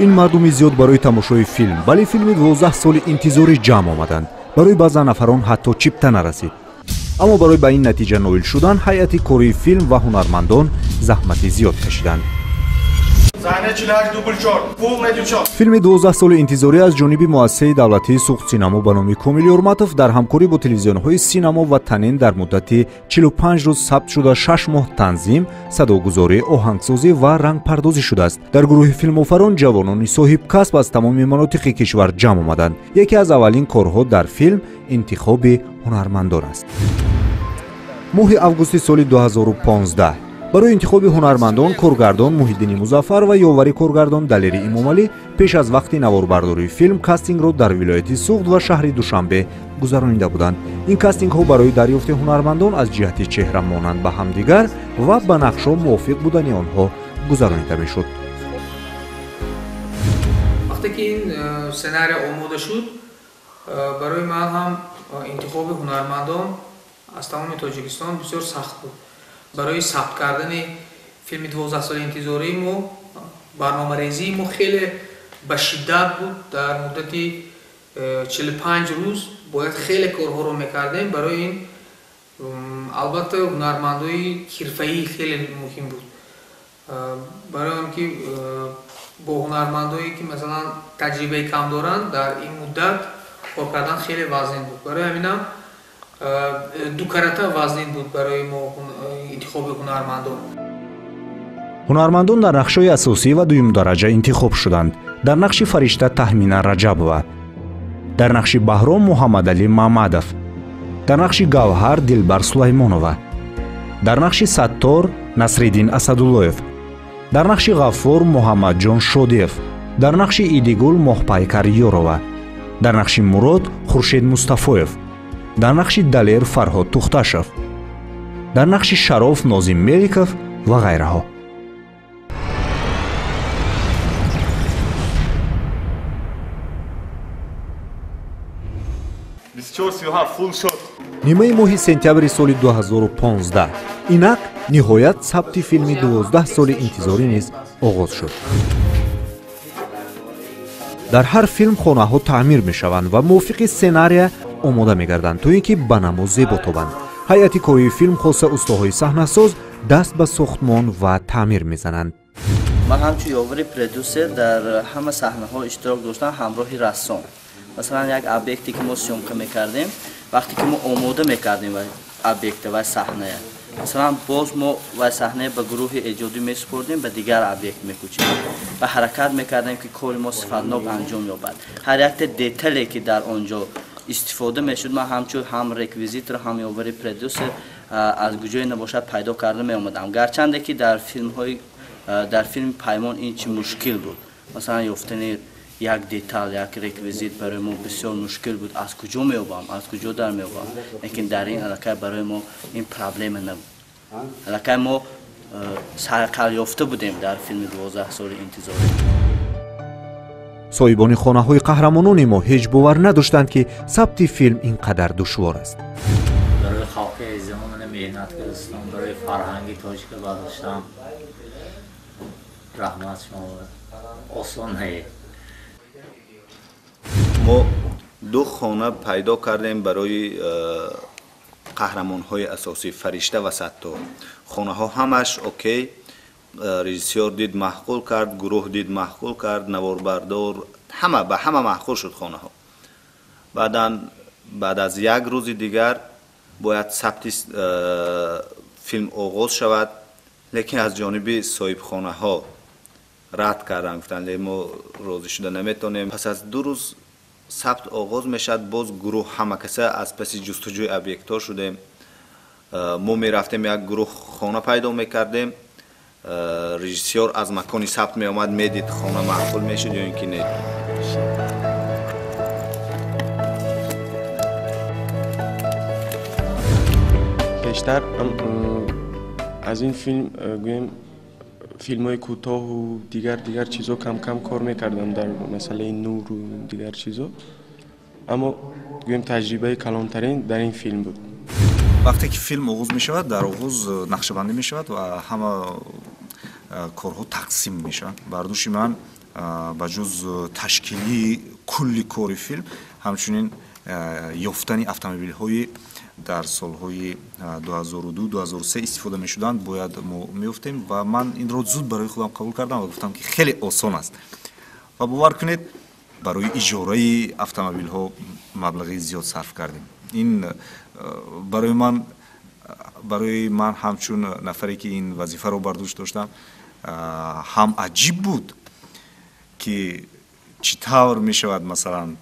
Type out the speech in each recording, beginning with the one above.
Ин мардуми зиёд барои тамошои филм, бале филми 12 соли интизорӣ ҷамъ омаданд. Барои баъзан нафарон ҳатто чипта нарасид. Аммо барои ба ин натиҷа ноил шудан ҳайати кории филм ва ҳунармандон заҳмати зиёд кашиданд. Филми 12 соли интизорӣ аз ҷониби муассисаи давлатии Суғдсинамо ба номи Комил Ёрматов дар ҳамкорӣ бо телевизионҳои Синамо ва Танин дар муддати 45 рӯз сабт шуда 6 моҳ танзим, садогузорӣ, оҳангсозӣ ва рангпардозӣ шудааст. Дар гурӯҳи филмофарон ҷавонони соҳибкасб аз тамоми манотиқи кишвар ҷамъ омаданд. Яке аз аввалин корҳо дар филм интихоби ҳунармандон аст. Моҳи августи соли 2015 барои интихоби ҳунармандон коргардон Муҳиддини Музаффар ва ёвари коргардон Далери Имомалӣ пеш аз вақти наворбардории филм кастингро дар вилояти Суғд ва шаҳри Душанбе гузаронида буданд. Ин кастингҳо барои дарёфти ҳунармандон аз ҷиҳати чеҳра монанд ба ҳамдигар ва ба нақшҳо мувофиқ будани онҳо гузаронида мешуд. Вақте ки ин сценария омода шуд, барои ман ҳам интихоби ҳунармандон аз тамоми Тоҷикистон бисёр сахт буд. Барои сабт кардани филми 12 соли интизории мо барномарезии мо хеле ба шиддат буд. Дар муддати 45 рӯз бояд хеле корҳоро мекардем. Барои ин албатта ҳунармандои ҳирфаӣ хеле муҳим буд. Барои он ки бо ҳунармандое ки масалан таҷрибаи кам доранд дар ин муддат кор кардан хеле вазнин буд. Барои ҳаминам ду карата вазнин буд барои мо интихоби ҳунармандон. Ҳунармандон дар нақшҳои асосӣ ва дуюмдараҷа интихоб шуданд. Дар нақши Фаришта Таҳмина Раҷабова, дар нақши Баҳром Муҳаммадалӣ Маҳмадов, дар нақши Гавҳар Дилбар Сулаймонова, дар нақши Саттор Насриддин Асадуллоев, дар нақши Ғаффор Муҳаммадҷон Шодиев, дар нақши Идигул Моҳпайкар Ёрова, дар нақши Мурод Хуршед Мустафоев, дар нақши Далер Фарҳод Тухташов, дар нақши Шароф Нозим Меликов ва ғайраҳо. Нимаи моҳи сентябри соли 2015 инак ниҳоят сабти филми 12 соли интизорӣ низ оғоз шуд. Дар ҳар филм хонаҳо таъмир мешаванд ва мувофиқи сценария омода мегарданд, то ин ки ба намо зебо тобанд. Ҳайати кории филм, хоса устоҳои саҳнасоз, даст ба сохтмон ва таъмир мезананд. Ман ҳамчун ёвари продюсер дар ҳама саҳнаҳо иштирок доштам ҳамроҳи рассом. Масалан, як объекте ки мо съёмка мекардем, вақте ки мо омода мекардем объекта ва саҳная, масалан, боз мо ва саҳная ба гурӯҳи эҷодӣ месупордем, ба дигар объект мекӯчидем ва ҳаракат мекардем, ки кори мо сифатнок анҷом ёбад. Ҳар якта детале ки дар он ҷо истифода мешуд, ман ҳамчун ҳам реквизитор, ҳам ёвари продюсер аз куҷое набошад пайдо карда меомадам. Гарчанде ки дар филмҳои дар филми Паймон ин чи мушкил буд. Масалан, ёфтани як детал, як реквизит барои мо бисёр мушкил буд. Аз куҷо меёбам, аз куҷо дар меёбам? Лекин дар ин аллакай барои мо ин проблема набуд. Аллакай мо сарқал ёфта будем дар филми 12 соли интизорӣ. Соҳибони хонаҳои қаҳрамонони мо ҳеҷ бовар надоштанд, ки сабти филм ин қадар душвор аст. Барои халқи азизамон меҳнат кардастам, барои фарҳанги тоҷика бардоштам. Раҳмат шумо, осон не. Мо ду хона пайдо кардем барои қаҳрамонҳои асосӣ, Фаришта ва Саттор. Хонаҳо ҳамаш окей, режиссёр дид, маъқул кард, гурӯҳ дид, маъқул кард, наворбардор, ҳама ба ҳама маъқул шуд хонаҳо. Баъдан баъд аз як рӯзи дигар бояд сабти филм оғоз шавад, лекин аз ҷониби соҳибхонаҳо рад карданд, гуфтанд, мо розӣ шуда наметавонем. Пас аз 2 рӯз сабт оғоз мешавад, боз гурӯҳ ҳама каса аз паси ҷустуҷӯи объектҳо шудем. Мо мерафтем, як гурӯҳ хона пайдо мекардем, режиссёр аз макони сабт меомад, медид, хона маъқул мешуд ё ин ки не. Пештар аз ин филм, гӯем, филмҳои кӯтоҳу дигар чизо кам-кам кор мекардам дар масъалаи нуру дигар чизо, аммо, гӯем, таҷрибаи калонтарин дар ин филм буд. Вақте ки филм оғоз мешавад, дар оғоз нақшабандӣ мешавад ва ҳама корҳо тақсим мешаванд. Бар дӯши ман Ба ҷуз ташкилии кулли кори филм, ҳамчунин ёфтани автомобилҳои дар солҳои 2002-2003 истифода мешуданд бояд мо меёфтем ва ман инро зуд барои худам қабул кардам ва гуфтам, ки хеле осон аст. Ва бовар кунед, барои иҷораи автомобилҳо маблағи зиёд сарф кардем. Ин барои ман ҳамчун нафаре, ки ин вазифаро бар дӯш доштам, ҳам аҷиб буд, ки чӣ тавр мешавад, масалан,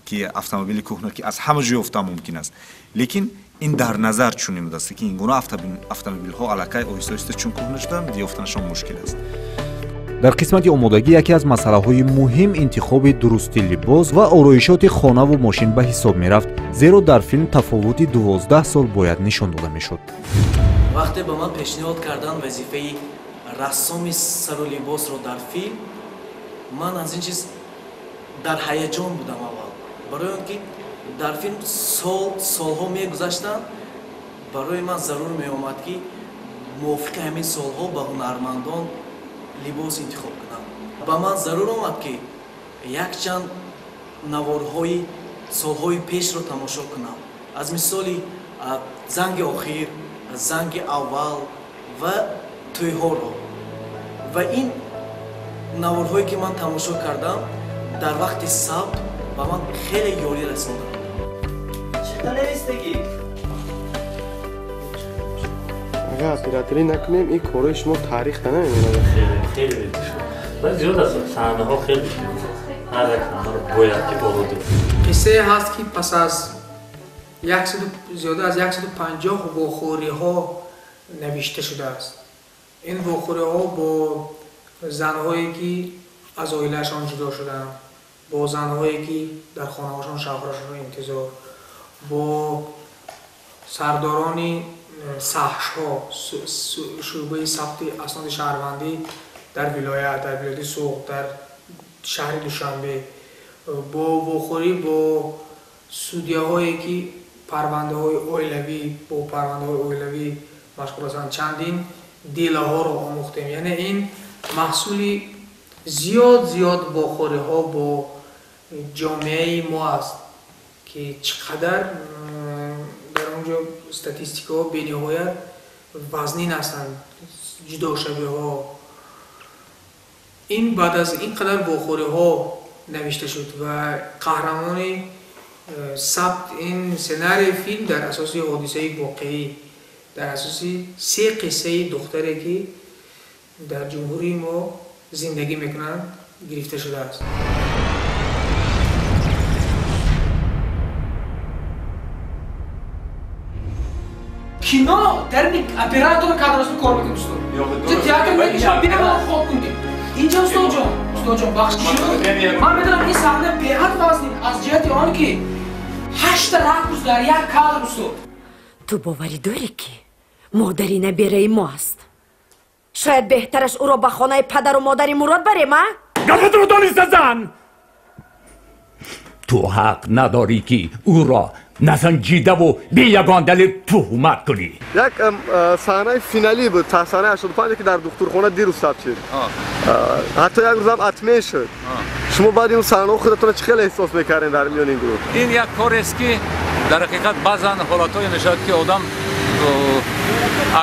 ки автомобили кӯҳна, ки аз ҳама ҷо ёфтан мумкин аст, лекин ин дар назар чунин будааст, ки ин гуна автомобилҳо аллакай оҳиста оҳиста чун кӯҳна шуданд, ёфтанашон мушкил аст. Дар қисмати омодагӣ яке аз масъалаҳои муҳим интихоби дурусти либос ва ороишоти хонаву мошин ба ҳисоб мерафт, зеро дар филм тафовути 12 сол бояд нишон дода мешуд. Вақте ба ман пешниҳод карданд вазифаи рассоми сару либосро дар филм, ман аз ин чиз дар ҳаяҷон будам аввал, барои он ки дар филм сол солҳо мегузаштанд. Барои ман зарур меомад, ки мувофиқи ҳамин солҳо ба ҳунармандон либос интихоб кунам. Ба ман зарур омад, ки якчанд наворҳои солҳои пешро тамошо кунам, аз мисоли занги охир, занги аввал ва тӯйҳоро. Ва ин наворҳое, ки ман тамошо кардам, дар вақти сабт ба ман хеле ёрӣ расонданд. Чита навистагӣ? Агар операторӣ накунем, ин корҳои шумо таърихта намемонад. Хеле хеле зиёд аст, саҳнаҳо хеле, ҳар як саҳнаро бояд ки боло дод. Қиссае ҳаст, ки пас аз зиёда аз 150 вохӯриҳо навишта шудааст. Ин вохӯриҳо бо занҳое, ки аз оилаашон ҷудо шуданд, бо занҳое, ки дар хонаҳошон шавҳарашонро интизор, бо сардорони саҳшҳо, шӯъбаи сабти асноди шаҳрвандӣ дар вилоят, дар вилояти Суғд, дар шаҳри Душанбе, бо вохӯрӣ бо судяҳое, ки парвандаҳои оилавӣ, бо парвандаҳои оилавӣ машғул ҳастанд, чандин делаҳоро омӯхтем. Яъне ин маҳсули зиёд зиёд вохӯриҳо бо ҷомеаи мо аст, ки чӣ қадар дар он ҷо статистикаҳо бениҳоят вазнин ҳастанд, ҷудошавиҳо. Ин баъд аз ин қадар вохӯриҳо навишта шуд ва қаҳрамони сабт ин сценарии филм дар асоси ҳодисаи воқеӣ, дар асоси се қиссаи духтаре, ки дар ҷумҳурии мо зиндагӣ мекунанд, гирифта шудааст. Кино дар оператор кадросу кор мекунад, устод. Театр мекашам, бемалол хоб кунед. Инҷа, устодҷон, устодҷон, бахшиш, ман медонам, ин саҳна беҳад вазнин аз ҷиҳати он, ки ҳашта ракурс дар як кадр, устод. Ту боварӣ дорӣ, ки модари набераи мо аст? Шояд беҳтараш ӯро ба хонаи падару модари Мурод барем, а? Гапатро дониста зан, ту ҳақ надорӣ, ки ӯро насанҷидаву бе ягон далел туҳмат кунӣ. Як саҳнаи финалӣ буд, саҳнаи 85, ки дар духтурхона дирӯз сабт шуд, ҳатто як рӯзам атмен шуд. Шумо баъди он саҳнаҳо худатонро чӣ хеле эҳсос мекардем дар миёни ин гурӯҳ? Ин як корест, ки дар ҳақиқат баъзан ҳолатҳое мешавад, ки одам,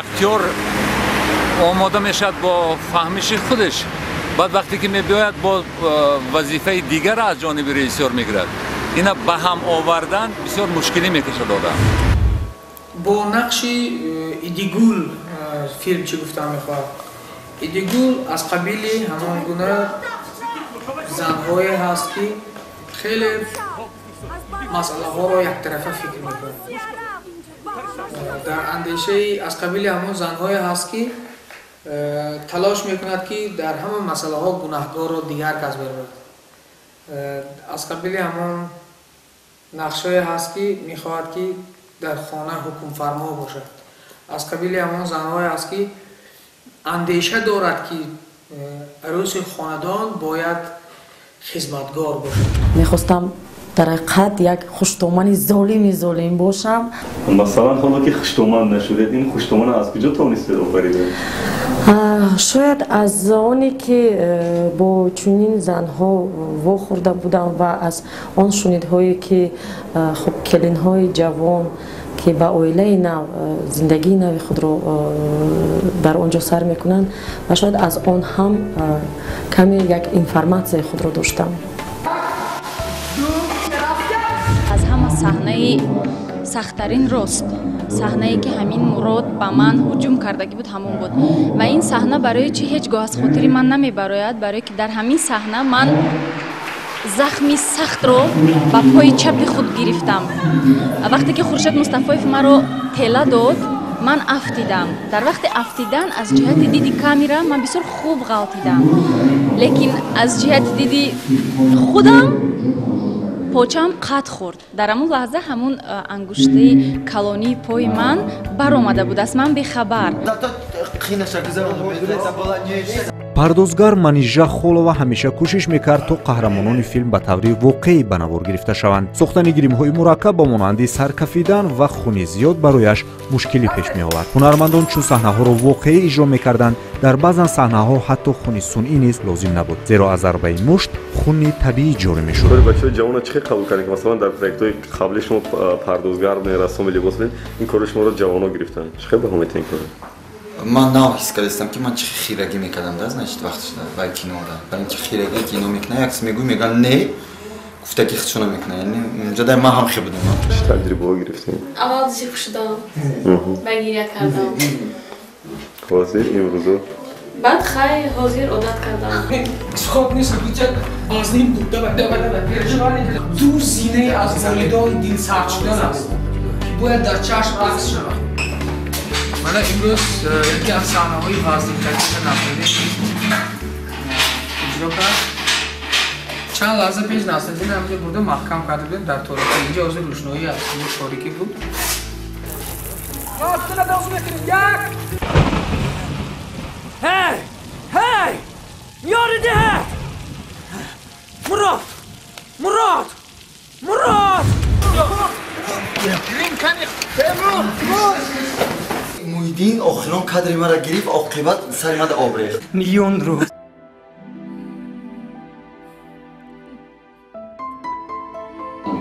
актёр омода мешавад бо фаҳмиши худаш, баъд вақте ки мебиёяд, бо вазифаи дигар аз ҷониби режиссёр мегирад, ина ба ҳам овардан бисёр мушкилӣ мекашад одам. Бо нақши Идигул филм чӣ гуфтан мехоҳад? Идигул аз қабили ҳамон гуна занҳое ҳаст, ки хеле масъалаҳоро яктарафа фикр мекунад. Дар андешаи аз қабили ҳамон занҳое ҳаст, ки талош мекунад, ки дар ҳама масъалаҳо гунаҳгорро дигар кас барад. Аз қабили ҳамон нақшҳое ҳаст, ки мехоҳад, ки дар хона ҳукмфармо бошад. Аз қабили ҳамон занҳое ҳаст, ки андеша дорад, ки арӯси хонадон бояд хизматгор бошад. Мехостам дар ҳақиқат як хуштомани золими золим бошам. Масалан, ҳоло ки хуштоман нашудед, ин хуштомана аз куҷо тавонистед офаридед? Шояд аз оне ки бо чунин занҳо вохӯрда будам ва аз он шунидҳое ки хуб келинҳои ҷавон ки ба оилаи нав зиндагии нави худро дар он ҷо сар мекунанд ва шояд аз он ҳам каме як информатсияи худро доштам. Аз ҳама саҳнаи сахттарин рост саҳнае ки ҳамин Мурод ба ман ҳуҷум кардагӣ буд ҳамон буд ва ин саҳна барои чӣ ҳеҷ гоҳ аз хотири ман намебарояд, барое ки дар ҳамин саҳна ман захми сахтро ба пои чапи худ гирифтам. Вақте ки Хуршед Мустафоев маро тела дод, ман афтидам. Дар вақти афтидан аз ҷиҳати диди камера ман бисёр хуб ғалтидам, лекин аз ҷиҳати диди худам почаам қат хӯрд. Дар ҳамон лаҳза ҳамон ангуштаи калонии пои ман баромада буд, аз ман бехабар. Пардозгар Манижа Холова ҳамеша кӯшиш мекард то қаҳрамонони филм ба таври воқеӣ ба навор гирифта шаванд. Сохтани гримҳои мураккаб ба монанди саркафидан ва хуни зиёд барояш мушкилӣ пеш меовард. Ҳунармандон чун саҳнаҳоро воқеӣ иҷро мекарданд, дар баъзан саҳнаҳо ҳатто хуни сунъӣ низ лозим набуд, зеро аз зарбаи мушт хуни табиӣ ҷорӣ мешуд. Бачаҳои ҷавонро чӣ хел қабул кардем? Масалан, дар проектҳои қабли шумо пардозгар будед, рассоми либос будед, ин корро шуморо ҷавонҳо гирифтанд. Чӣ хел баҳо метиҳед ин корро? Ман нав ҳис кардастам ки ман чӣ хирагӣ мекардам, да, значит, вақт шуда бай кинода. Барои ки хирагӣ кино мекунад, як мегӯй, мегӯян не, гуфтаги худшона мекунад. Яъне унҷа дай ман ҳам хир будам. Чӣ таҷрибаҳо гирифтем? Аввал зиқ шудам, ба гиря кардам. Ҳозир имрӯзо? Баъд хай ҳозир одат кардам. Исход нест, гуфта аз ним буд, давай, давай, давай, переживай. Ду зинаи аз волидон дилсард шудан аст, ки бояд дар чашм акс шавад. Мана имрӯз яке аз саҳнаҳои вазнинтаринро Насриддин иҷро кард. Чанд лаҳза пеш Насриддин ҳаминҷо бурда маҳкам карда будем дар торикӣ. Инҷо ҳозир рӯшноӣ аст, инҷо торикӣ буд. Ҳей! Ҳей! Ёри диҳед! Мурод! Мурод! Мурод! Муҳиддин охирон кадри маро гирифт, оқибат сари мада об рехт. Миллион рӯз.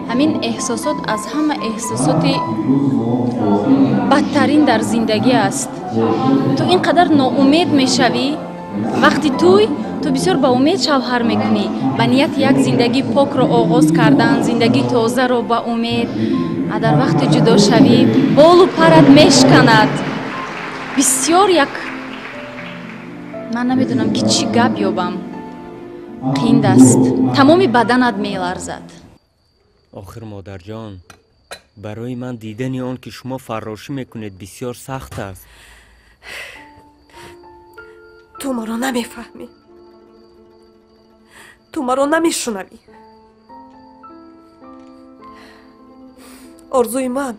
Ҳамин эҳсосот аз ҳама эҳсосоти бадтарин дар зиндагӣ аст. Ту ин қадар ноумед мешавӣ, вақти туй ту бисёр ба умед шавҳар мекунӣ, ба нияти як зиндагии покро оғоз кардан, зиндагии тозаро ба умед. А дар вақти ҷудошавӣ болу парат мешканад. Бисёр як ман намедонам ки чӣ гап ёбам. Қинд аст, тамоми баданат меларзад. Охир модарҷон, барои ман дидани он ки шумо фаррошӣ мекунед бисёр сахт аст. Ту маро намефаҳмӣ, ту маро намешунавӣ. Орзуи ман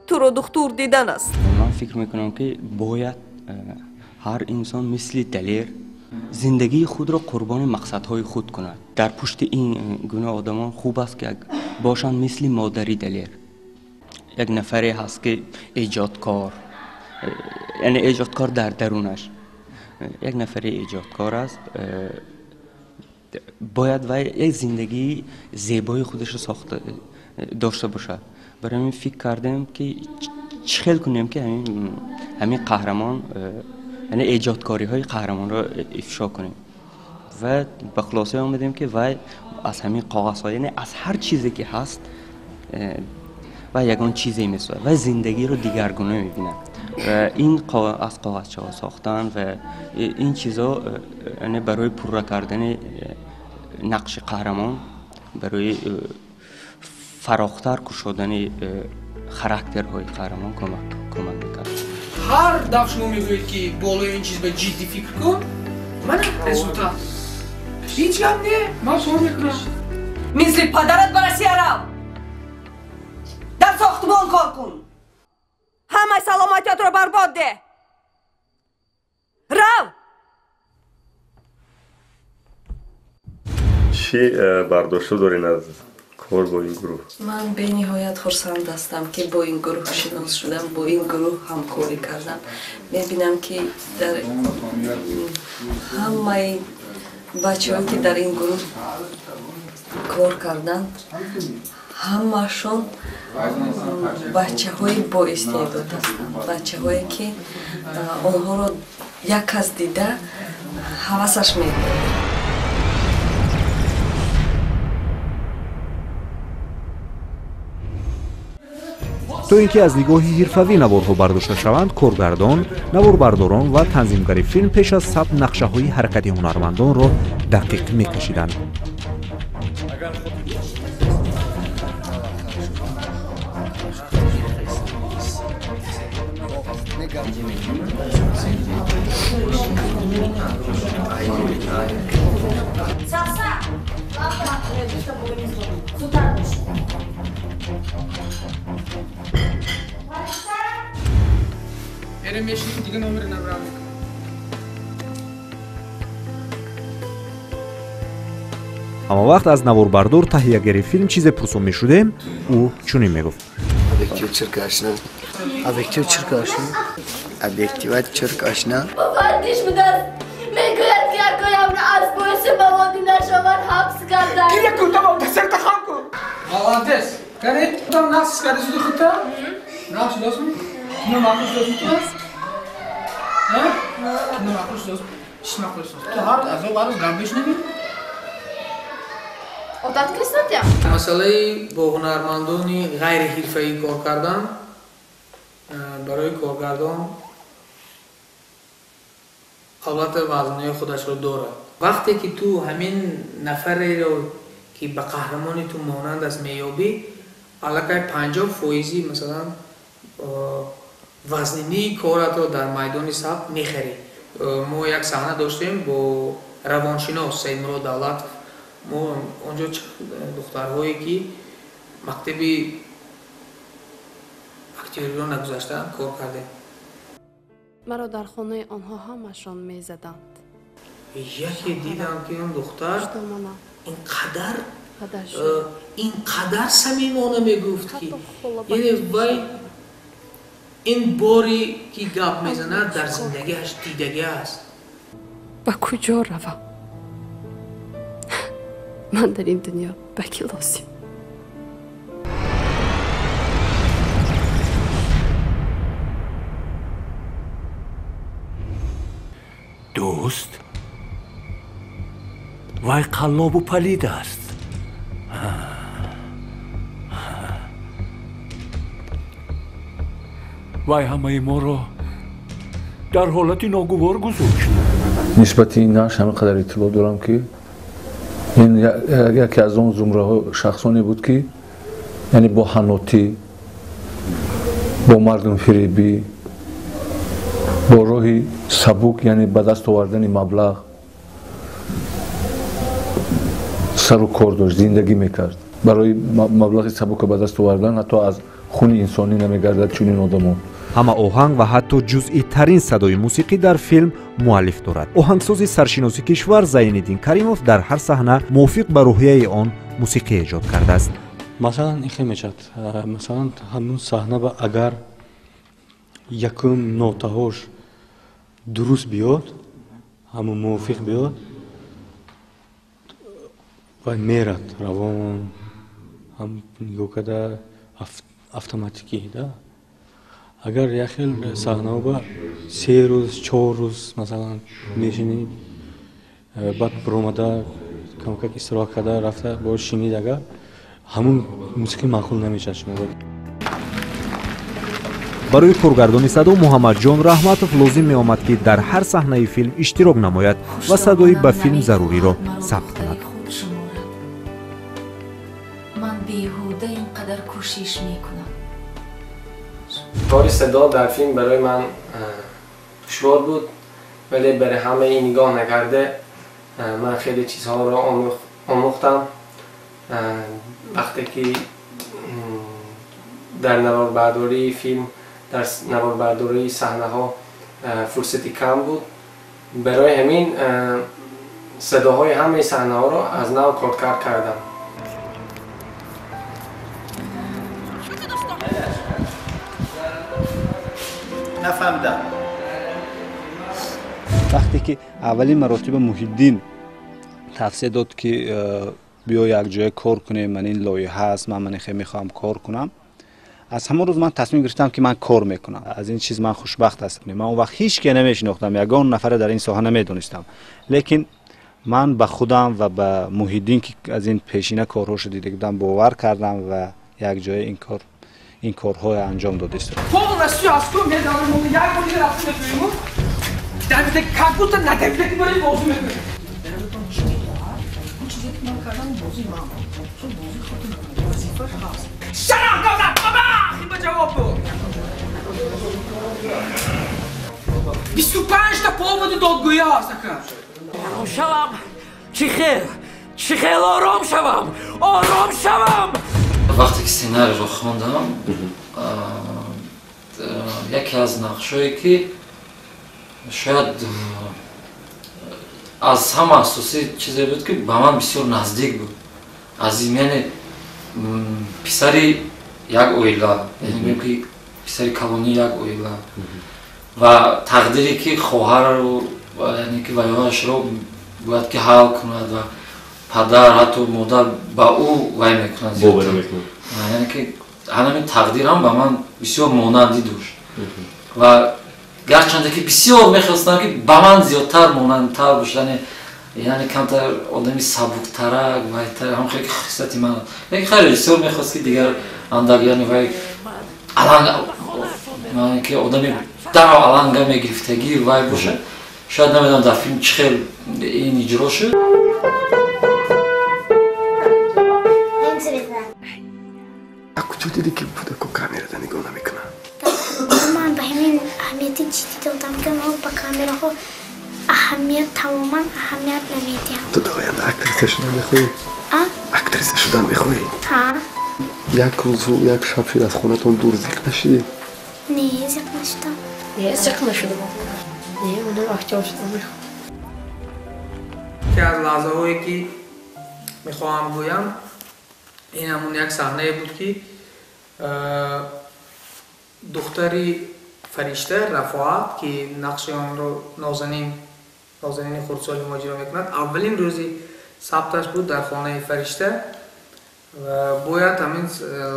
туро духтур дидан аст. Ман фикр мекунам ки бояд ҳар инсон мисли Далер зиндагии худро қурбони мақсадҳои худ кунад. Дар пушти ин гуна одамон хуб аст ки бошанд мисли модари Далер. Як нафаре ҳаст ки эҷодкор, яъне эҷодкор дар дарунаш. Як нафаре эҷодкор аст, бояд вай як зиндагии зебои худашро сохта дошта бошад. Барои ҳамин фикр кардем ки чӣ хел кунем ки ҳамин қаҳрамон, яъне эҷодкориҳои қаҳрамонро ифшо кунем. Ва ба хулоса омадем ки вай аз ҳамин коғазҳо, яъне аз ҳар чизе ки ҳаст, вай ягон чизе месозад, вай зиндагиро дигаргуна мебинад. Ва ин аз коғазчаҳо сохтан ва ин чизо, яъне барои пурра кардани нақши қаҳрамон, барои фарохтар кушодани характерҳои қаҳрамон кӯмак мекард. Ҳар дафъ шумо мегӯед ки болои ин чиз ба ҷиддӣ фикр кун, мана результат. Ҳеҷ гап не, ман кор мекунам. Мисли падарат ба Россия рав, дар сохтмон кор кун, ҳамаи саломатиятро барбод деҳ. Рав! Чӣ бардошту доред аз Кор бо ин гурӯҳ. Ман бениҳоят хурсанд ҳастам, ки бо ин гурӯҳ шинос шудам, бо ин гурӯҳ ҳамкорӣ кардам. Мебинам, ки дар ҳамаи бачаҳое, ки дар ин гурӯҳ кор карданд, ҳамаашон бачаҳои боистеъдод ҳастанд, бачаҳое, ки онҳоро як кас дида ҳавасаш меояд. То ин ки аз нигоҳи ҳирфавӣ наворҳо бардошта шаванд, коргардон, наворбардорон ва танзимгари филм пеш аз сабт нақшаҳои ҳаракати ҳунармандонро дақиқ мекашиданд. Ҳама вақт аз наворбардор таҳиягари филм чизе пурсон мешудем, ӯ чунин мегуфт: Объектив чирк ашна, объектив чирк ашна, объективат чирк ашна. Муфаттиш будааст, мегӯяд, ки акоямро аз боиси маводи нашовар ҳабс карданд. Гиря кун, тамом, дасарта хам кун. Молодец. Кани, там нақш карди шуди худта? Нақш достми? Кино мақбул шудастми ту? Кино мақбул шудастми? Чӣ мақбул шудааст? Ту ҳар азоб ҳар рӯз гап мешунавӣ? Одат кристатям. Масъалаи бо ҳунармандони ғайриҳирфаӣ кор кардан барои коргардон албатта вазнаи худашро дорад. Вақте ки ту ҳамин нафареро, ки ба қаҳрамони ту монанд аст, меёбӣ, аллакай 50% масалан вазнинии коратро дар майдони сабт мехарӣ. Мо як саҳна доштем бо равоншинос Саидмурод Давлатов. Мо онҷо духтарҳое, ки мактаби актёриро нагузаштаанд, кор кардем. Маро дар хонаи онҳо ҳамашон мезаданд. Яке дидам, ки он духтар ин қадар самимона мегуфт, ки яъне вай ин боре, ки гап мезанад, дар зиндагиаш дидагӣ аст. Ба куҷо равам? Ман дар ин дунё ба кӣ лозим? Дӯст, вай қаллобу палид аст. Вай ҳамаи моро дар ҳолати ногувор гузошт. Нисбати ин нақш ҳамин қадар иттилоъ дорам, ки ин яке аз он зумраҳо шахсоне буд, ки яъне бо ҳанотӣ, бо мардумфиребӣ, бо роҳи сабук, яъне ба даст овардани маблағ сару кор дошт, зиндагӣ мекард. Барои маблағи сабука ба даст овардан ҳатто аз хуни инсонӣ намегардад чунин одамон. Ҳама оҳанг ва ҳатто ҷузъитарин садои мусиқӣ дар филм муаллиф дорад. Оҳангсози саршиноси кишвар Зайниддин Каримов дар ҳар саҳна мувофиқ ба рӯҳияи он мусиқӣ эҷод кардааст. Масалан, ин хел мешавад. Масалан, ҳамун саҳна ба агар якум нотаҳош дуруст биёд, ҳамун мувофиқ биёд, ва мерад равон, ҳам нигоҳ карда автоматикӣ, да. Агар як хел саҳнаҳо ба 3 рӯз, 4 рӯз масалан мешинӣ, баъд баромада камкак истироҳат карда рафта боз шинид, агар ҳамун мусиқӣ маъқул намешавад шумо. Барои коргардони садо Муҳаммадҷон Раҳматов лозим меомад, ки дар ҳар саҳнаи филм иштирок намояд ва садои ба филм заруриро сабт кунад. Ман беҳуда ин қадар кӯшиш мекунам. Кори садо дар филм барои ман душвор буд, вале барои ҳамаи нигоҳ накарда ман хеле чизҳоро омӯхтам. Вақте ки дар наворбардории филм, дар наворбардории саҳнаҳо фурсати кам буд, барои ҳамин садоҳои ҳамаи саҳнаҳоро аз нав коркард кардам. Нафаҳмидам. Вақте ки аввалин маротиба Муҳиддин тавсия дод, ки биё якҷоя кор кунем, ман ин лоиҳа аст, ман хеле мехоҳам кор кунам, аз ҳамон рӯз ман тасмим гирифтам, ки ман кор мекунам. Аз ин чиз ман хушбахт ҳастам. Ман он вақт ҳеҷ ке намешинохтам, ягон нафаре дар ин соҳа намедонистам, лекин ман ба худам ва ба Муҳиддин, ки аз ин пешина корҳошо дида будам, бовар кардам ва якҷоя ин корҳоро анҷом додистам. Полностью аз ку медонам, як бор рафта метавонем, давида, как будто надавида, ки барои бозӣ мекунем. Чизе ки ман кардам, бозӣ ман чун бозӣ хотир вазифаш ҳаст. Шарам додад, баба, ба ҷавоб буд. 25 та поводи додгӯӣ ҳаст ака. Ором шавам, чӣ хел, чӣ хел ором шавам, ором шавам. Вақте ки сценарийро хондам, яке аз нақшҳое ки шояд аз ҳама асосӣ чизе буд, ки ба ман бисёр наздик буд, аз яъне писари як оила, яъне ки писари калонии як оила ва тақдире ки хоҳару, яъне ки ваёашро бояд ки ҳал кунад ва падар, ҳатто модар ба ӯ вай мекунад, яъне ки ҳамин тақдирам ба ман бисёр монандӣ дошт ва гарчанде ки бисёр мехостам, ки ба ман зиёдтар монандтар бошад, яъне камтар одами сабуктарак, вайтар, ҳам хеле хислати ман, лекин хайр, режиссёр мехост, ки дигар андак, яъне вай аланг, ки одами дарав аланга мегирифтагӣ вай бошад. Шояд намедонам дар филм чӣ хел ин иҷро шуд. Куҷо дидӣ, ки кӯдако камерада нигоҳ намекунад? Ман ба ҳамин аҳамияти ҷиддӣ додам, ки онҳо ба камераҳо аҳамият, тамоман аҳамият намедиҳанд. Ту дар оянда актриса шудан мехоҳӣ? Актриса шудан мехоҳӣ? Ҳа. Як рӯзу як шаб шуд аз хонатон дур, зиқ нашидӣ? Не, зиқ нашудам. Не, зиқ нашудам. Не, онам актёр шудан мехоҳам. Яке аз лаҳзаҳое ки мехоҳам гӯям, ин ҳамун як саҳнае буд, ки духтари Фаришта, Рафоат, ки нақши онро Нозанини хурдсоли мо иҷро мекунад, аввалин рӯзи сабташ буд дар хонаи Фаришта ва бояд ҳамин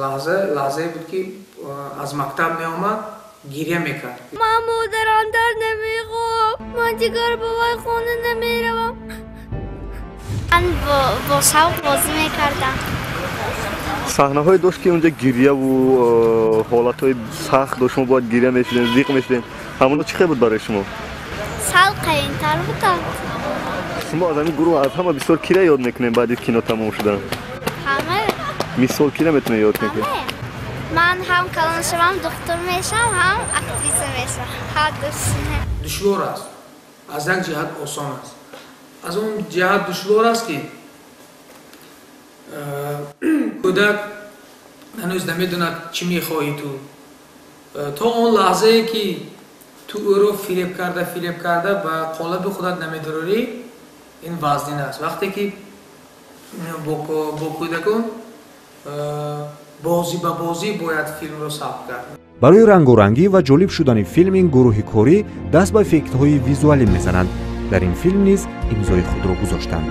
лаҳза лаҳзае буд, ки аз мактаб меомад, гиря мекард. Ман модарандар намехоҳам, ман дигар ба вай хона намеравам. Ман бо шавқ бозӣ мекардам. Саҳнаҳое дошт, ки онҷа гирьяву ҳолатҳои сахт дошт, шумо бояд гирья мешудем, зиқ мешудем. Ҳамоно чӣ хел буд барои шумо? Сал қаинтар будам. Шумо аз ҳамин гурӯҳ аз ҳама бисёр кира ёд мекунем баъди кино тамом шудан? Ҳама. Мисол кира метавонед ёд кунед? Ман ҳам калон шавам духтур мешавам, ҳам актриса мешавам. Ҳар душ. Душвор аст. Аз як ҷиҳат осон аст. Аз он ҷиҳат душвор аст, ки кӯдак ҳанӯз намедонад, чӣ мехоҳӣ ту. То он лаҳзае ки ту ӯро фиреб карда, фиреб карда ба қолаби худат намедорорӣ, ин вазнин аст. Вақте ки бо кӯдакон бозӣ ба бозӣ бояд филмро сабт кард. Барои рангорангӣ ва ҷолиб шудани филм ин гурӯҳи корӣ даст ба эффектҳои визуалӣ мезананд. Дар ин филм низ имзои худро гузоштанд.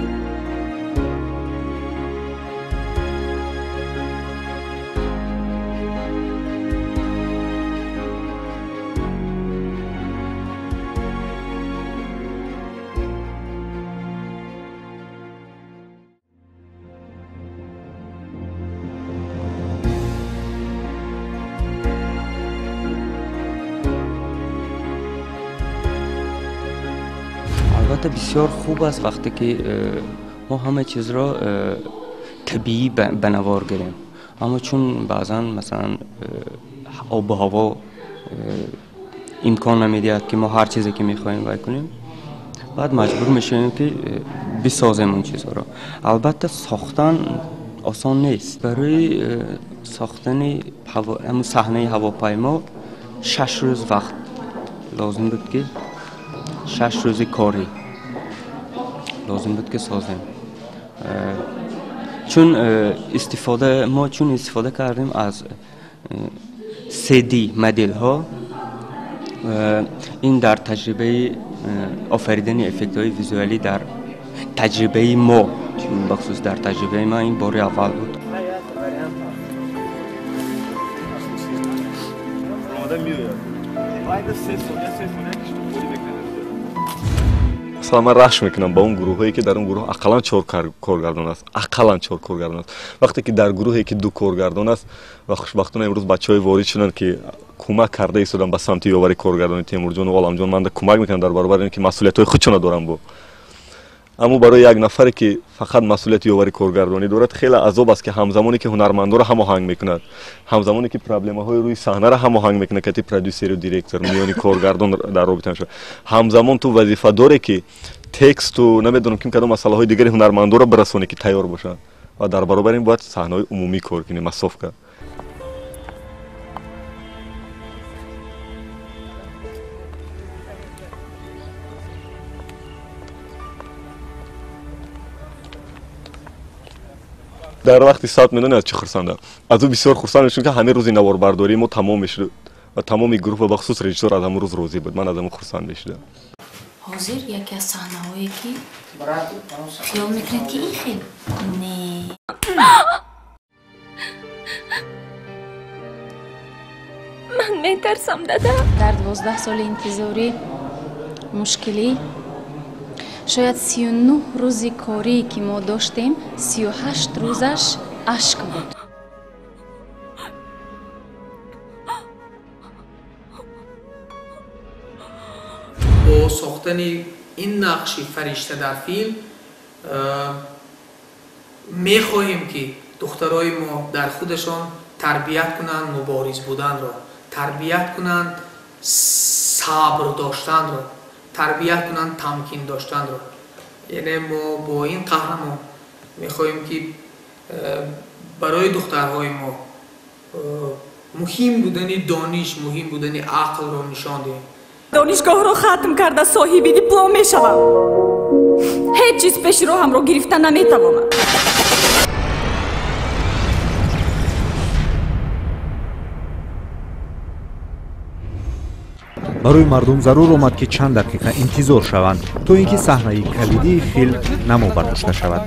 Албатта, бисёр хуб аст, вақте ки мо ҳама чизро табиӣ ба навор гирем, аммо чун баъзан, масалан, обу ҳаво имкон намедиҳад, ки мо ҳар чизе ки мехоҳем вай кунем, баъд маҷбур мешавем, ки бисозем он чизҳоро. Албатта, сохтан осон нест. Барои сохтани ҳамун саҳнаи ҳавопаймо 6 рӯз вақт лозим буд, ки 6 рӯзи корӣ лозим буд, ки созем, чун истифода мо чун истифода кардем аз 3D моделҳо. Ин дар таҷрибаи офаридани эффектҳои визуалӣ дар таҷрибаи мо, бахусус дар таҷрибаи ман, ин бори аввал буд. Масалан, ман рашк мекунам ба он гурӯҳҳое, ки дар он гурӯҳ ақаллан чор коргардон аст, ақаллан чор коргардон аст. Вақте ки дар гурӯҳе ки ду коргардон аст, ва хушбахтона имрӯз бачаҳое ворид шуданд, ки кӯмак карда истоданд ба самти ёвари коргардони, Темурҷону Оламҷон манда кӯмак мекунанд дар баробари ин ки масъулиятҳои худшона доранд бо. Аммо барои як нафаре, ки фақат масъулияти ёвари коргардонӣ дорад, хеле азоб аст, ки ҳамзамоне ки ҳунармандоро ҳамоҳанг мекунад, ҳамзамоне ки проблемаҳои рӯи саҳнаро ҳамоҳанг мекунад, кати продюсеру директор миёни коргардон дар робита мешавад, ҳамзамон ту вазифа доре, ки тексту намедонам ким кадом масъалаҳои дигари ҳунармандоро бирасонӣ, ки тайёр бошанд, ва дар баробари ин бояд саҳнаҳои умумӣ кор кунӣ, массовка. Дар вақти сабт медонӣ аз чӣ хурсандам? Аз ӯ бисёр хурсанд мешудам, ки ҳамин рӯзи наворбардории мо тамом мешуд ва тамоми гурӯҳ ва бахусус режиссёр аз ҳамон рӯз розӣ буд. Ман аз ҳамон хурсанд мешудам. Ҳозир яке аз саҳнаҳое, ки хиёл мекунед, ки ин хел не. Ман метарсам, дада. Дар 12 соли интизорӣ мушкилӣ, шояд 39 рӯзи корӣ, ки мо доштем, 38 рӯзаш ашк буд. Бо сохтани ин нақши фаришта дар филм мехоҳем, ки духтарои мо дар худашон тарбият кунанд мубориз буданро, тарбият кунанд сабр доштанро, тарбият кунанд тамкин доштанро. Яъне мо бо ин қаҳрамон мехоҳем, ки барои духтарҳои мо муҳим будани дониш, муҳим будани ақлро нишон диҳем. Донишгоҳро хатм карда соҳиби диплом мешавам. Ҳеҷ чиз пеши роҳамро гирифта наметавонад. Барои мардум зарур омад, ки чанд дақиқа интизор шаванд, то ин ки саҳнаи калидии филм намо бардошта шавад.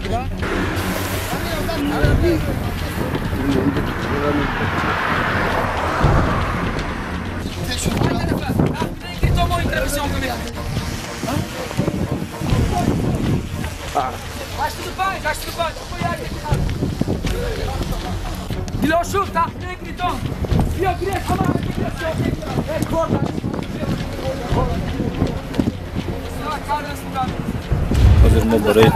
Ҳозир мо барои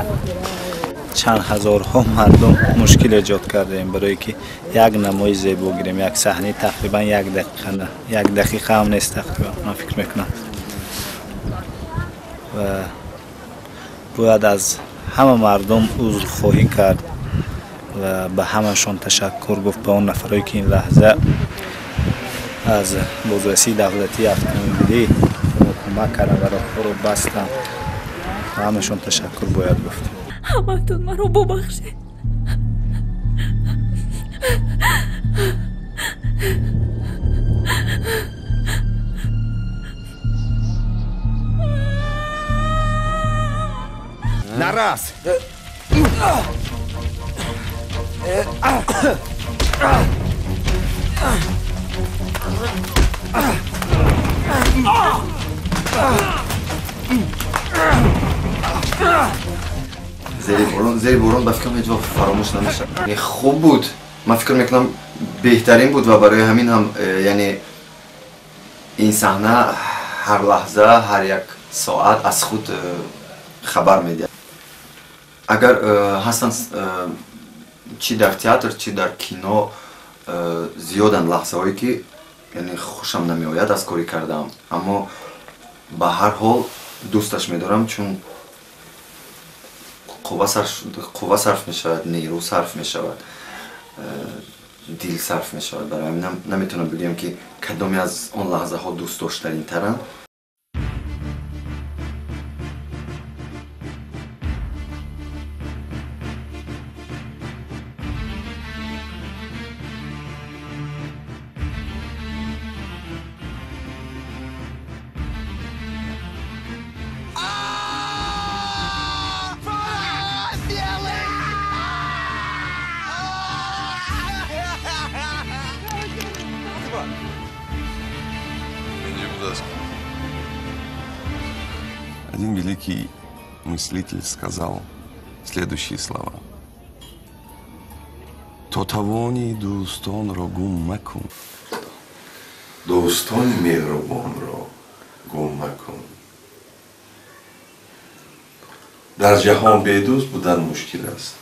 чанд ҳазорҳо мардум мушкил эҷод кардаем, барое ки як намои зебо гирем, як саҳнаи тақрибан як дақиқа, як дақиқа ҳам нест тақрибан, ман фикр мекунам. Ва бояд аз ҳама мардум узрхоҳӣ кард ва ба ҳамашон ташаккур гуфт, ба он нафарое ки ин лаҳза аз бозрасии давлатии автомобилӣ мо кӯмак карданд ва роҳҳоро бастанд. Ба ҳамашон ташаккур бояд гуфт. Ҳаматон маро бубахшед. Нарас! Зери борон ба фикрам ҳеҷ вақт фаромӯш намешавад. Хуб буд, ман фикр мекунам беҳтарин буд ва барои ҳамин ҳам, яъне ин саҳна ҳар лаҳза, ҳар як соат аз худ хабар медиҳад. Агар ҳастанд, чӣ дар театр, чӣ дар кино, зиёданд лаҳзаҳое, ки яъне хушам намеояд аз корӣ кардаам, аммо ба ҳар ҳол дӯсташ медорам, чун қувва сарф мешавад, нерӯ сарф мешавад, дил сарф мешавад. Барои ҳамин наметавонам бигӯям, ки кадоме аз он лаҳзаҳо дӯстдоштаринтаранд. Один великий мыслитель сказал следующие слова: То тавони дӯстонро гум макун, дӯстони меҳрубонро гум макун. Дар ҷаҳон бедӯст будан мушкил аст.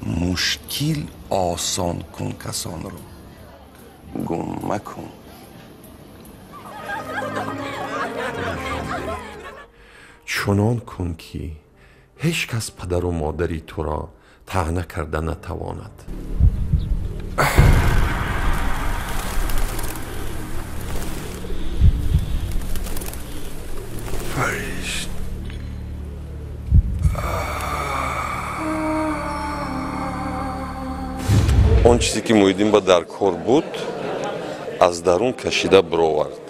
Мушкил осон кун касонро, гум макун. Чунон кун, ки ҳеҷ кас падару модари туро таъна карда натавонад. Фаришт. Он чизе ки Муҳиддин ба дар кор буд, аз дарун кашида бировард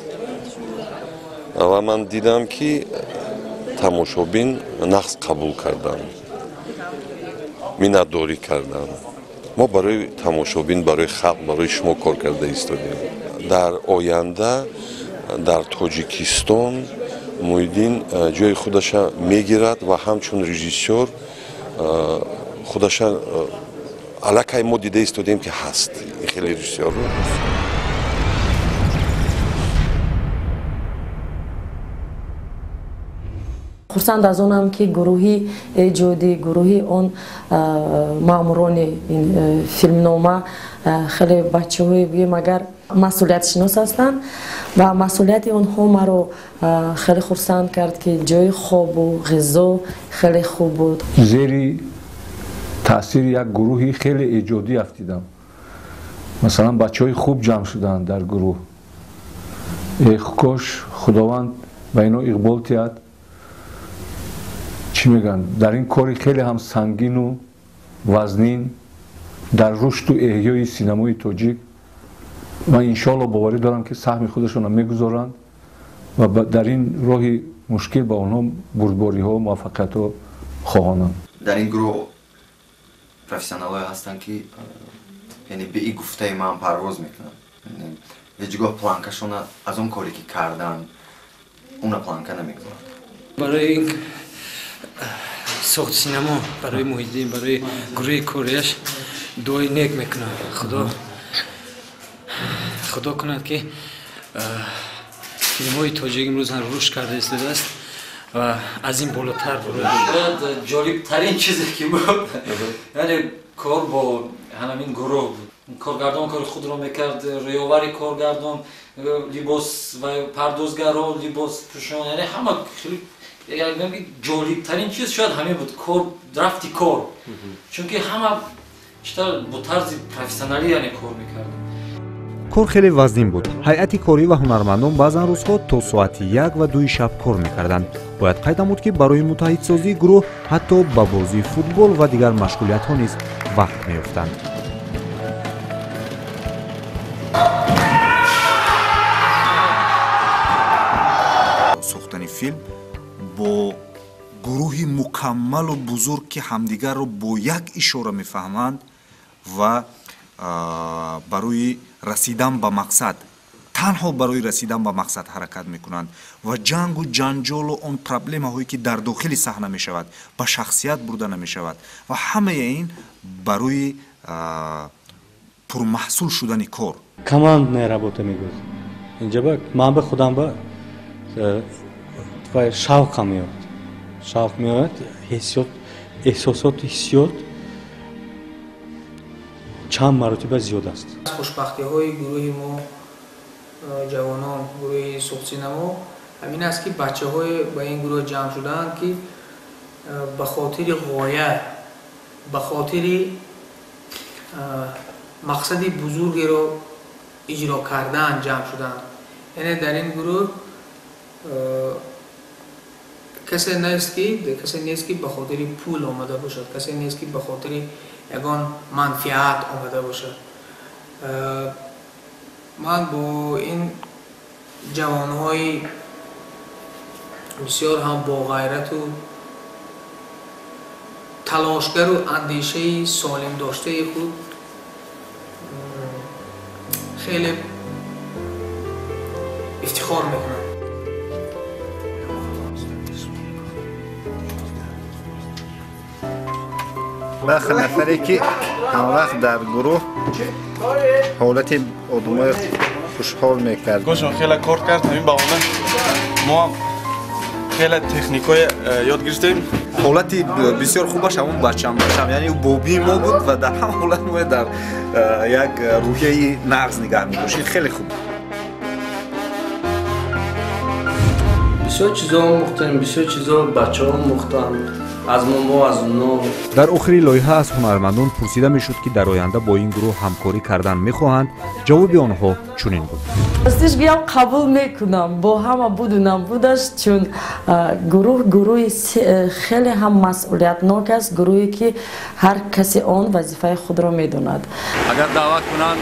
ва ман дидам, ки тамошобин нақс қабул карданд, миннатдорӣ карданд. Мо барои тамошобин, барои халқ, барои шумо кор карда истодем. Дар оянда дар Тоҷикистон Муҳиддин ҷои худаша мегирад ва ҳамчун режиссёр худаша аллакай мо дида истодем, ки ҳаст хеле режиссёрро. Хурсанд аз онам, ки гурӯҳи эҷодӣ, гурӯҳи он маъмурони ин филмнома хеле бачаҳои, бигӯем, агар масъулиятшинос ҳастанд ва масъулияти онҳо маро хеле хурсанд кард, ки ҷои хобу ғизо хеле хуб буд. Зери таъсири як гурӯҳи хеле эҷодӣ афтидам. Масалан, бачаҳои хуб ҷамъ шуданд дар гурӯҳ. Кош Худованд ба ино иқбол тиҳад. Чӣ мегӯянд, дар ин кори хеле ҳам сангину вазнин дар рушду эҳёи синамои тоҷик ман иншоалло боварӣ дорам, ки саҳми худашонро мегузоранд ва дар ин роҳи мушкил ба онҳо бурдбориҳо, муваффақиятҳо хоҳонам. Дар ин гурӯҳ профессионалҳое ҳастанд, ки яъне бе гуфтаи ман парвоз мекунанд. Ҳеҷ гоҳ планкашона аз он коре ки карданд, уна планка намегузоранд. Барои сохти синамо, барои Муҳиддин, барои гурӯҳи корияш дуои нек мекунам. Худо кунад, ки филмҳои тоҷик имрӯз ҳам рушд карда истодааст ва аз ин болотар бурояд. Шояд ҷолибтарин чизе ки буд, яъне кор бо ҳамин гурӯҳ буд. Коргардон кори худро мекард, рӯёвари коргардон, либос ва пардозгаро, либос пӯшон, яъне ҳама хеле ҷолибтарин чиз шояд ҳамин буд, кор, рафти кор, чунки ҳама бо тарзи профессионалӣ яъне кор мекардем. Кор хеле вазнин буд. Ҳайати корӣ ва ҳунармандон баъзан рӯзҳо то соати 1 ва 2 шаб кор мекарданд. Бояд қайд намуд, ки барои муттаҳидсозии гурӯҳ ҳатто ба бозии футбол ва дигар машғулиятҳо низ вақт меёфтанд. Сохтани филм бо гурӯҳи мукаммалу бузург, ки ҳамдигарро бо як ишора мефаҳманд ва барои расидан ба мақсад, танҳо барои расидан ба мақсад ҳаракат мекунанд ва ҷангу ҷанҷолу он проблемаҳое, ки дар дохили саҳна мешавад, ба шахсият бурда намешавад ва ҳамаи ин барои пурмаҳсул шудани кор. Командная работа мегӯяд. Инҷа ба ман ба худам ба шавқам меояд, шавқ меояд, ҳиссиёт, эҳсосоти ҳиссиёт чанд маротиба зиёд аст. Аз хушбахтиҳои гурӯҳи мо, ҷавонон, гурӯҳи Суғдсинамо, ҳамин аст, ки бачаҳое ба ин гурӯҳ ҷамъ шудаанд, ки ба хотири ғоя, ба хотири мақсади бузургеро иҷро кардан ҷамъ шуданд. Яъне дар ин гурӯҳ касе нест, ки ба хотири пул омада бошад, касе нест, ки ба хотири ягон манфиат омада бошад. Ман бо ин ҷавонҳои бисёр ҳам боғайрату талошгару андешаи солим доштаи худ хеле ифтихор мекунам. Баъзе нафаре ки ҳамвақт дар гурӯҳ ҳолати одамои хушҳол мекард. Гошон хеле кор кард, ҳамин баҳона мо ҳам хеле техникҳои ёд гирифтем. Ҳолати бисёр хубаш ҳамон бачам бачам, яъне бобии мо буд ва дар ҳама ҳолат мо дар як рӯҳияи нағз нигаҳ медошт. Хеле хуб. Бисёр чизо омӯхтем, бисёр чизо бачаҳо омӯхтанд. Аз мо аз онҳо. Дар охири лоиҳа аз ҳунармандон пурсида мешуд, ки дар оянда бо ин гурӯҳ ҳамкорӣ кардан мехоҳанд. Ҷавоби онҳо чунин буд. Ростиш гӯям, қабул мекунам, бо ҳама буду набудаш, чун гурӯҳ гурӯҳи хеле ҳам масъулиятнок аст, гурӯҳе ки ҳар касе он вазифаи худро медонад. Агар даъват кунанд,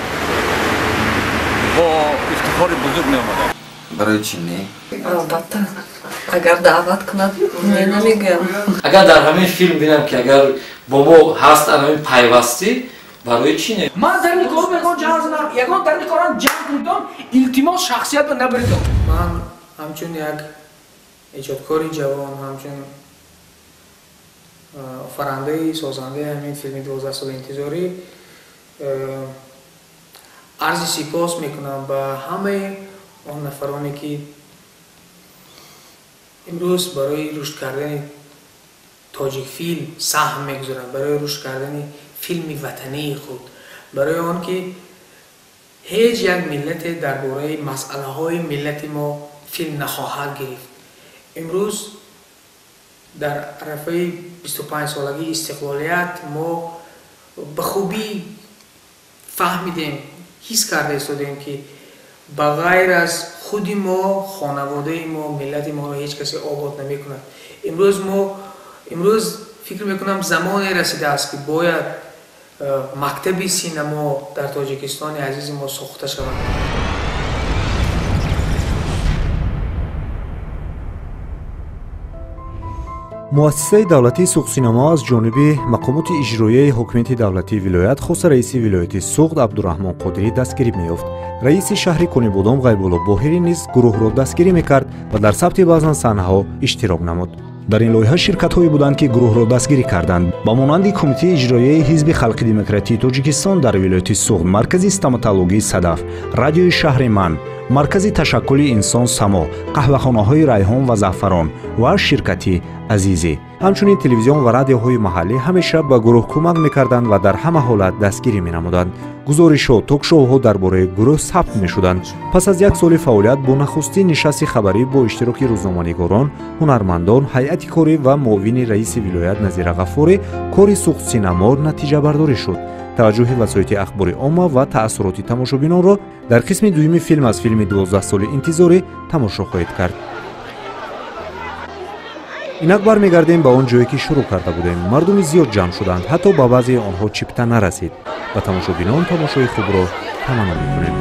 бо ифтихори бузург меомадам. Барои чӣ не? Албатта, агар даъват кунад, не намегӯям. Агар дар ҳамин филм бинам, ки агар бо мо ҳаст ҳамин пайвастӣ, барои чӣ не? Ман дар ин корам ягон ҷанг занам, ягон дар ин корам ҷанг кунам, илтимос шахсиятро набаридам. Ман ҳамчун як эҷодкори ҷавон, ҳамчун офарандаи созандаи ҳамин филми 12 соли интизорӣ арзи сипос мекунам ба ҳамаи он нафароне ки имрӯз барои рушд кардани тоҷикфилм саҳм мегузоранд, барои рушд кардани филми ватании худ, барои он ки ҳеҷ як миллате дар бораи масъалаҳои миллати мо филм нахоҳад гирифт. Имрӯз дар арафаи 25-солагии истиқлолият мо ба хубӣ фаҳмидем, ҳис карда истодем, ки ба ғайр аз худи мо, хонаводаи мо, миллати моро ҳеҷ касе обод намекунад. Имрӯз фикр мекунам замоне расидааст, ки бояд мактаби синамо дар Тоҷикистони азизи мо сохта шавад. Муассисаи давлатии Суғдсинамо аз ҷониби мақомоти иҷроияи ҳокимияти давлатии вилоят, хоса раиси вилояти Суғд Абдураҳмон Қодирӣ дастгирӣ меёфт. Раиси шаҳри Конибодом Ғайбулло Боҳирӣ низ гурӯҳро дастгирӣ мекард ва дар сабти баъзан саҳнаҳо иштирок намуд. Дар ин лоиҳа ширкатҳое буданд, ки гурӯҳро дастгирӣ карданд. Ба монанди Кумитаи иҷроияи Ҳизби халқи демократии Тоҷикистон дар вилояти Суғд, Маркази стоматологии Садаф, Радиои шаҳри Ман, Маркази ташаккули инсон Само, қаҳвахонаҳои Райҳон ва Заъфарон ва ширкати Азизӣ. Ҳамчунин телевизион ва радиоҳои маҳаллӣ ҳамеша ба гурӯҳ кӯмак мекарданд ва дар ҳама ҳолат дастгирӣ менамуданд. Гузоришҳо, ток-шоуҳо дар бораи гурӯҳ сабт мешуданд. Пас аз як соли фаъолият бо нахустин нишасти хабарӣ бо иштироки рӯзноманигорон, ҳунармандон, ҳайати корӣ ва муовини раиси вилоят Назира Ғаффорӣ кори Суғдсинамо натиҷабардорӣ шуд. Таваҷҷӯҳи васоити ахбори омма ва таассуроти тамошобинонро дар қисми дуюми филм аз филми 12 соли интизорӣ тамошо хоҳед кард. Инак бармегардем ба он ҷое, ки шурӯъ карда будем. Мардуми зиёд ҷамъ шуданд, ҳатто ба баъзеи онҳо чипта нарасид. Ба тамошобинон тамошои хубро таманно мекунем.